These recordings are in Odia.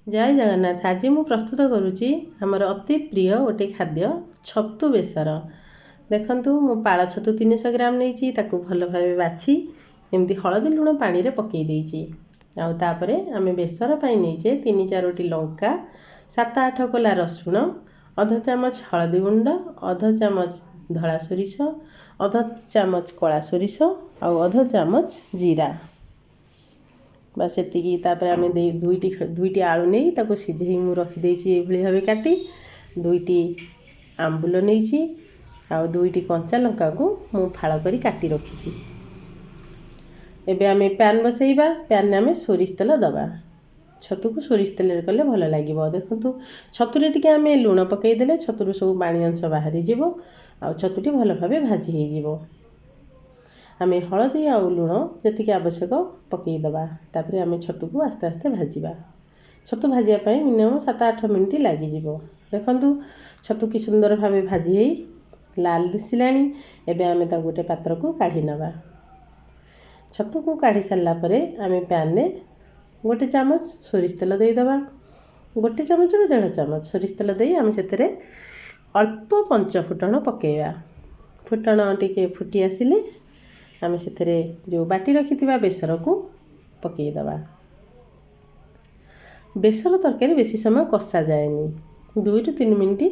ଜୟ ଜଗନ୍ନାଥ। ଆଜି ମୁଁ ପ୍ରସ୍ତୁତ କରୁଛି ଆମର ଅତି ପ୍ରିୟ ଗୋଟେ ଖାଦ୍ୟ, ଛତୁ ବେସର। ଦେଖନ୍ତୁ, ମୁଁ ପାଳ ଛତୁ 300 ଗ୍ରାମ ନେଇଛି। ତାକୁ ଭଲ ଭାବେ ବାଛି ଏମିତି ହଳଦୀ ଲୁଣ ପାଣିରେ ପକାଇ ଦେଇଛି। ଆଉ ତାପରେ ଆମେ ବେସର ପାଇଁ ନେଇଛେ ତିନି ଚାରୋଟି ଲଙ୍କା, ସାତ ଆଠ କୋଲା ରସୁଣ, ଅଧ ଚାମଚ ହଳଦୀ ଗୁଣ୍ଡ, ଅଧ ଚାମଚ ଧଳା ସୋରିଷ, ଅଧ ଚାମଚ କଳା ସୋରିଷ ଆଉ ଅଧ ଚାମଚ ଜିରା। ବାସ୍, ସେତିକି। ତାପରେ ଆମେ ଦେଇ ଦୁଇଟି ଦୁଇଟି ଆଳୁ ନେଇ ତାକୁ ସିଝେଇ ମୁଁ ରଖିଦେଇଛି ଏଇଭଳି ଭାବେ କାଟି। ଦୁଇଟି ଆମ୍ବୁଲ ନେଇଛି ଆଉ ଦୁଇଟି କଞ୍ଚା ଲଙ୍କାକୁ ମୁଁ ଫାଳ କରି କାଟି ରଖିଛି। ଏବେ ଆମେ ପ୍ୟାନ୍ ବସେଇବା। ପ୍ୟାନ୍ରେ ଆମେ ସୋରିଷ ତେଲ ଦେବା। ଛତୁକୁ ସୋରିଷ ତେଲରେ କଲେ ଭଲ ଲାଗିବ। ଦେଖନ୍ତୁ, ଛତୁରେ ଟିକେ ଆମେ ଲୁଣ ପକାଇଦେଲେ ଛତୁରୁ ସବୁ ପାଣି ଅଂଶ ବାହାରିଯିବ ଆଉ ଛତୁଟି ଭଲ ଭାବେ ଭାଜି ହେଇଯିବ। ଆମେ ହଳଦୀ ଆଉ ଲୁଣ ଯେତିକି ଆବଶ୍ୟକ ପକାଇଦେବା। ତାପରେ ଆମେ ଛତୁକୁ ଆସ୍ତେ ଆସ୍ତେ ଭାଜିବା। ଛତୁ ଭାଜିବା ପାଇଁ ମିନିମମ୍ 7-8 ମିନିଟ୍ ଲାଗିଯିବ। ଦେଖନ୍ତୁ, ଛତୁ କି ସୁନ୍ଦର ଭାବେ ଭାଜି ହେଇ ଲାଲ ଦିଶିଲାଣି। ଏବେ ଆମେ ତାକୁ ଗୋଟେ ପାତ୍ରକୁ କାଢ଼ି ନେବା। ଛତୁକୁ କାଢ଼ି ସାରିଲା ପରେ ଆମେ ପ୍ୟାନ୍ରେ ଗୋଟେ ଚାମଚ ସୋରିଷ ତେଲ ଦେଇଦେବା। ଗୋଟେ ଚାମଚରୁ ଦେଢ଼ ଚାମଚ ସୋରିଷ ତେଲ ଦେଇ ଆମେ ସେଥିରେ ଅଳ୍ପ ପଞ୍ଚ ଫୁଟଣ ପକାଇବା। ଫୁଟଣ ଟିକେ ଫୁଟି ଆସିଲେ ଆମେ ସେଥିରେ ଯେଉଁ ବାଟି ରଖିଥିବା ବେସରକୁ ପକାଇଦେବା। ବେସର ତରକାରୀ ବେଶୀ ସମୟ କଷାଯାଏନି। 2ରୁ 3 ମିନିଟ୍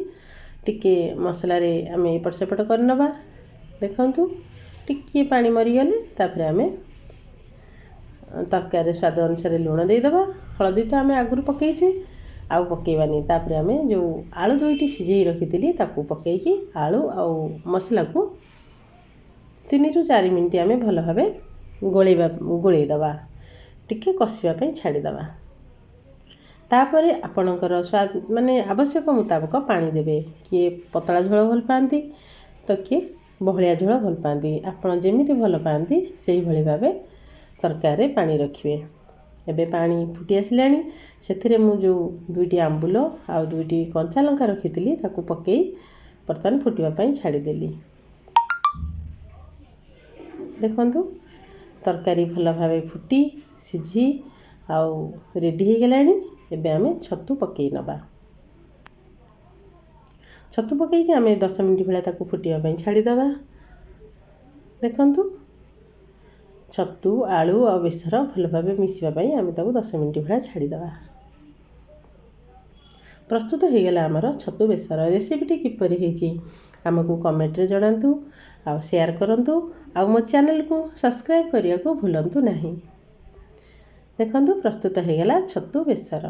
ଟିକେ ମସଲାରେ ଆମେ ଏପଟ ସେପଟ କରିନେବା। ଦେଖନ୍ତୁ, ଟିକିଏ ପାଣି ମରିଗଲେ ତାପରେ ଆମେ ତରକାରୀରେ ସ୍ୱାଦ ଅନୁସାରେ ଲୁଣ ଦେଇଦେବା। ହଳଦୀ ତ ଆମେ ଆଗରୁ ପକାଇଛେ, ଆଉ ପକାଇବାନି। ତାପରେ ଆମେ ଯେଉଁ ଆଳୁ ଦୁଇଟି ସିଝେଇ ରଖିଥିଲି, ତାକୁ ପକାଇକି ଆଳୁ ଆଉ ମସଲାକୁ 3ରୁ 4 ମିନିଟ୍ ଆମେ ଭଲ ଭାବେ ଗୋଳେଇବା, ଗୋଳେଇ ଦେବା, ଟିକେ କଷିବା ପାଇଁ ଛାଡ଼ିଦେବା। ତାପରେ ଆପଣଙ୍କର ସ୍ୱାଦ ମାନେ ଆବଶ୍ୟକ ମୁତାବକ ପାଣି ଦେବେ। କିଏ ପତଳା ଝୋଳ ଭଲ ପାଆନ୍ତି ତ କିଏ ବହଳିଆ ଝୋଳ ଭଲ ପାଆନ୍ତି। ଆପଣ ଯେମିତି ଭଲ ପାଆନ୍ତି, ସେଇଭଳି ଭାବେ ତରକାରୀରେ ପାଣି ରଖିବେ। ଏବେ ପାଣି ଫୁଟି ଆସିଲାଣି। ସେଥିରେ ମୁଁ ଯେଉଁ ଦୁଇଟି ଆମ୍ବୁଲ ଆଉ ଦୁଇଟି କଞ୍ଚା ଲଙ୍କା ରଖିଥିଲି, ତାକୁ ପକାଇ ବର୍ତ୍ତମାନ ଫୁଟିବା ପାଇଁ ଛାଡ଼ିଦେଲି। ଦେଖନ୍ତୁ, ତରକାରୀ ଭଲ ଭାବେ ଫୁଟି ସିଝି ଆଉ ରେଡ଼ି ହେଇଗଲାଣି। ଏବେ ଆମେ ଛତୁ ପକାଇ ନେବା। ଛତୁ ପକାଇକି ଆମେ 10 ମିନିଟ୍ ଭଳିଆ ତାକୁ ଫୁଟିବା ପାଇଁ ଛାଡ଼ିଦେବା। ଦେଖନ୍ତୁ, ଛତୁ, ଆଳୁ ଆଉ ବେସର ଭଲ ଭାବେ ମିଶିବା ପାଇଁ ଆମେ ତାକୁ 10 ମିନିଟ୍ ଭଳିଆ ଛାଡ଼ିଦେବା। ପ୍ରସ୍ତୁତ ହୋଇଗଲା ଆମର ଛତୁ ବେସର। ରେସିପିଟି କିପରି ହେଇଛି, ଆମକୁ କମେଣ୍ଟରେ ଜଣାନ୍ତୁ ଆଉ ସେୟାର କରନ୍ତୁ ଆଉ ମୋ ଚ୍ୟାନେଲକୁ ସବସ୍କ୍ରାଇବ୍ କରିବାକୁ ଭୁଲନ୍ତୁ ନାହିଁ। ଦେଖନ୍ତୁ, ପ୍ରସ୍ତୁତ ହୋଇଗଲା ଛତୁ ବେସର।